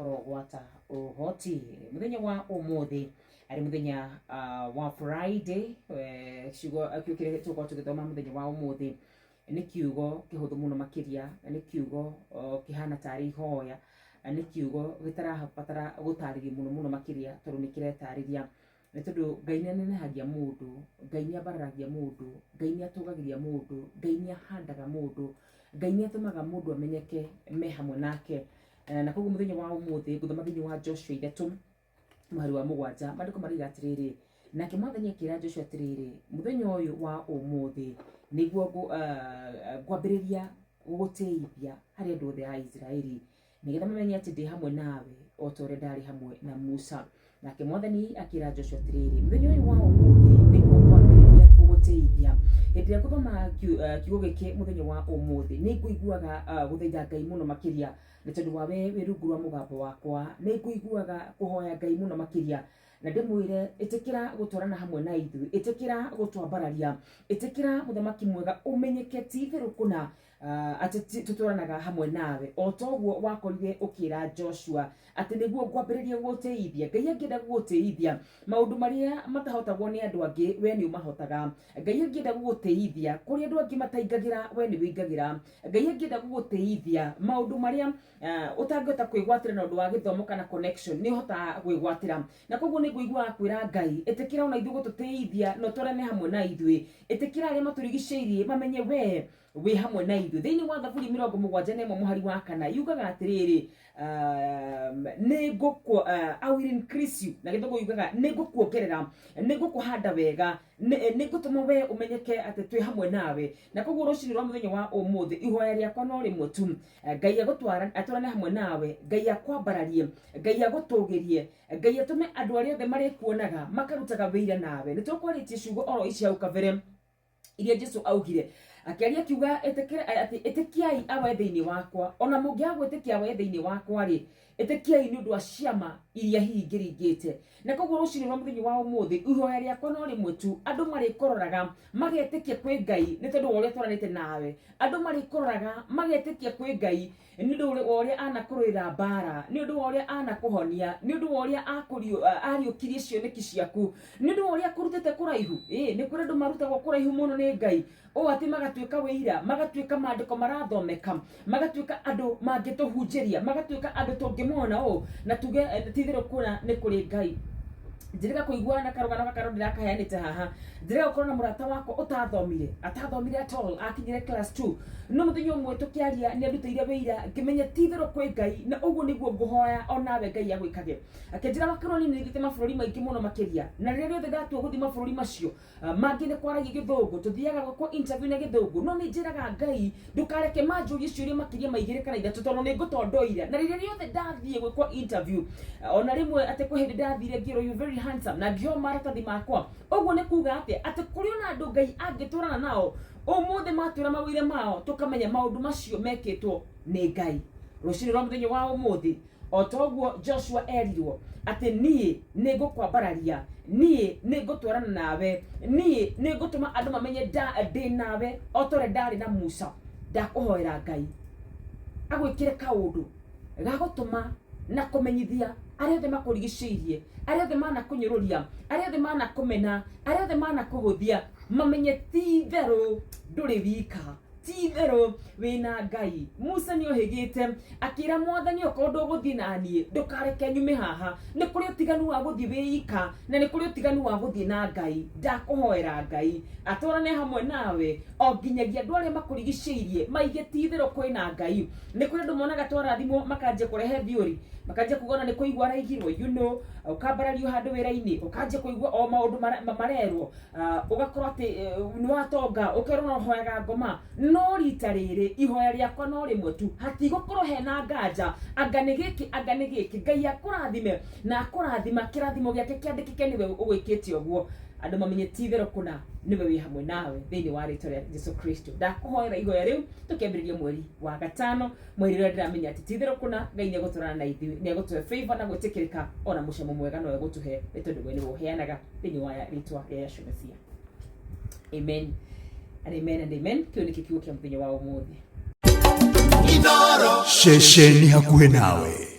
Ũrogwata ũhoti mũthenya wa ũmũthĩ arĩ mũthenya wa Friday. Ciugo kiugo kĩrĩa tũgũkorwo tũgĩthoma mũthenya wa ũmũthĩ nĩ kiugo kĩhũthũ mũno makĩria, na nĩ kiugo kĩhana tarĩ ihoya, na nĩ kiugo gĩtarabatara gũtarĩrio mũno mũno makĩria tondũ nĩ kĩretarĩria, nĩ tondũ Ngai nĩ anenehagia mũndũ, Ngai nĩ ambararagia mũndũ, Ngai nĩ atũgagĩria mũndũ, Ngai nĩ ahandaga mũndũ, Ngai nĩ atũmaga mũndũ amenyeke me hamwe nake. Na koguo mũthenya wa ũmũthĩ ngũthoma thĩinĩ wa Joshua 3 mũhari wa 7. Maandĩko maroiga atĩrĩrĩ, "Nake Mwathani akĩra Joshua atĩrĩrĩ, mũthenya ũyũ wa ũmũthĩ nĩguo ngwambĩrĩria gũgũtĩithia harĩ andũ othe a Isiraeli, nĩgetha mamenye atĩ ndĩ hamwe nawe o ta ũrĩa ndarĩ hamwe na Musa." Nake Mwathani akĩra Joshua atĩrĩrĩ, mũthenya ũyũ wa ũmũthĩ nĩguo ngwambĩrĩria gũgũtĩithia. Hĩndĩ ĩrĩa ngũthoma kiugo gĩkĩ mũthenya wa ũmũthĩ, nĩ ngũiguaga gũthaitha Ngai mũno makĩria, nĩ tondũ wa we wĩ rungu rwa mũgambo wakwa. Nĩ ngũiguaga kũhoya Ngai mũno makĩria na ndĩmwĩre, ĩtĩkĩra gũtwarana hamwe na ithuĩ, ĩtĩkĩra gũtwambararia, ĩtĩkĩra mũthamaki mwega ũmenyeke ti itherũ kũna atĩ tũtwaranaga hamwe nawe, o ta ũguo wakorire ũkĩra Joshua atĩ nĩguo ngwambĩrĩria gũgũtĩithia. Ngai angĩenda gũgũtĩithia, maũndũ marĩa matahotagwo nĩ andũ angĩ we nĩ ũmahotaga. Ngai angĩenda gũgũtĩithia, kũrĩa andũ angĩ mataingagĩra we nĩ wĩingagĩra. Ngai angĩenda gũgũtĩithia, maũndũ marĩa ũtangĩhota kwĩgwatĩra na ũndũ wa gĩthomo kana connection nĩ ũhotaga kwĩgwatĩra. Na koguo nĩ ngũiguaga kwĩra Ngai, ĩtĩkĩra ona ithuĩ gũtũtĩithia na ũtwarane hamwe na ithuĩ. Ĩtĩkĩra arĩa matũrigicĩirie mamenye we wĩ hamwe na ithuĩ. Thĩinĩ wa Thaburi 71 mũhari wa 4 yugaga atĩrĩrĩ, "I will increase you." Na gĩthũngũ yugaga, nĩ ngũkuongerera, nĩ ngũkũhanda wega, nĩ ngũtũma we ũmenyeke atĩ twĩ hamwe nawe. Na koguo rũcinĩ rwa mũthenya wa ũmũthĩ ihoya rĩakwa no rĩmwe tu: Ngai agũtwara, atwarane hamwe nawe, Ngai akwambararie, Ngai agũtũgĩrie, Ngai atũme andũ arĩa othe marĩkuonaga makarutaga wĩira nawe. Nĩ tũkwarĩtie ciugo oro ici hau kabere iria Jesu augire akĩaria akiuga atĩ ĩtĩkiai awe thĩinĩ wakwa, ona mũngĩaga gwĩtĩkia awe thĩinĩ wakwa rĩ, ĩtĩkiai nĩ ũndũ wa ciama iria hihi ngĩringĩte. Na koguo rũcinĩ rwa mũthenya wa ũmũthĩ ihoya rĩakwa no rĩmwe tu: andũ marĩkũroraga magetĩkia kwĩ Ngai nĩ tondũ wa ũrĩa twaranĩte nawe. Andũ marĩkũroraga magetĩkia kwĩ Ngai nĩ ũndũ wa ũrĩa anakũrũĩra mbara, nĩ ũndũ wa ũrĩa anakũhonia, nĩ ũndũ wa ũrĩa ariũkirie cioneki ciaku, nĩ ũndũ wa ũrĩa akũrutĩte kũraihu. Ĩĩ, nĩ kũrĩ andũ marutagwo kũraihu mũno nĩ Ngai ũũ atĩ magatuĩka wĩira, magatuĩka maandĩko marathomeka, magatuĩka andũ mangĩtũhunjĩria, magatuĩka andũ tũngĩmona ũũ na tuge ti itherũ kũna nĩ kũrĩ Ngai. Njĩrĩga kũigua na karũgano gaka no ndĩrakaheanĩte haha. Njĩrĩga gũkorwo na mũrata wakwa ũtathomire, atathomire at all, akinyire class 2, no mũthenya ũmwe tũkĩaria nĩ andutĩire wĩira, ngĩmenya ti itherũ kwĩ Ngai. Na ũguo nĩguo ngũhoya onawe Ngai agwĩkage. Akĩnjĩra, "Wakĩrwo nini nĩ thiĩte mabũrũri maingĩ mũno makĩria, na rĩrĩa rĩothe ndatua gũthiĩ mabũrũri macio mangĩ nĩ kwaragia gĩthũngũ, tũthiaga gwĩkwo interview na gĩthũngũ, no nĩ njĩraga Ngai ndũkareke manjũrie ciũria makĩria ma igĩrĩ kana ithatũ tondũ nĩ ngũtondoira. Na rĩrĩa rĩothe ndathiĩ gwĩkwo interview, ona rĩmwe atĩ kwĩ hĩndĩ ndathire ngĩrwo, 'You very handsome,' na ngĩheo maratathi makwa." Ũguo nĩ kuga atĩ kũrĩ ona andũ Ngai angĩtwarana nao ũmũthĩ matwĩra mawĩra mao, tũkamenya maũndũ macio mekĩtwo nĩ Ngai. Rũcinĩ rwa mũthenya wa ũmũthĩ, o ta ũguo Joshua erirwo atĩ niĩ nĩ ngũkwambararia, niĩ nĩ ngũtwarana nawe, niĩ nĩ ngũtũma andũ mamenye ndĩ nawe o ta ũrĩa ndarĩ na Musa, ndakũhoera Ngai agwĩkĩre kaũndũ gagũtũma na kũmenyithia arĩa othe makũrigicĩirie, arĩa othe manakũnyũrũria, arĩa othe manakũmena, arĩa othe manakũhũthia, mamenye ti itherũ ndũrĩ wika, ti itherũ wĩna Ngai. Musa nĩ ohĩgĩte akĩra Mwathani, "Okorwo ndũgũthiĩ na niĩ, ndũkareke nyume haha." Nĩ kũrĩ ũtiganu wa gũthiĩ wĩ ika na nĩ kũrĩ ũtiganu wa gũthiĩ na Ngai. Ndakũhoera Ngai atwarane hamwe nawe o nginyagia andũ arĩa makũrigicĩirie maige ti itherũ kwĩna Ngai. Nĩ kũrĩ andũ monaga twarathimwo makanjia kũrehe theory, makanjia kuga ona nĩ kũigua araigirwo, ũkambarario handũ wĩra-inĩ, ũkanjia kũigua o maũndũ marerwo, ũgakorwo atĩ nĩ watonga, ũkerwo no hoyaga ngoma. No rita rĩrĩ ihoya rĩakwa no rĩmwe tu, hatigũkorwo hena nganja anga nĩ gĩkĩ, anga nĩ gĩkĩ. Ngai akũrathime na akũrathima kĩrathimo gĩake kĩandĩkĩke nĩwe ũgwĩkĩte ũguo, andũ mamenye ti itherũ kũna nĩwe wĩ hamwe nawe thĩinĩ wa rĩtwa rĩa Jesu Kristo. Ndakũhoera ihoya rĩu tũkĩambĩrĩria mweri wa gatano, mweri ũrĩa ndĩramenya atĩ ti itherũ kũna Ngai nĩ egũtwarana na ithuĩ, nĩ egũtũhe favor na gwĩtĩkĩrĩka, ona mũcamo mwega no egũtũhe, nĩ tondũ we nĩwe ũheanaga, thĩinĩ wa rĩtwa rĩa Yeshua Mesia. Amen and amen and amen. Kĩu nĩkĩo kiugo kĩa mũthenya wa ũmũthĩ. Ceceni hakuhĩ nawe.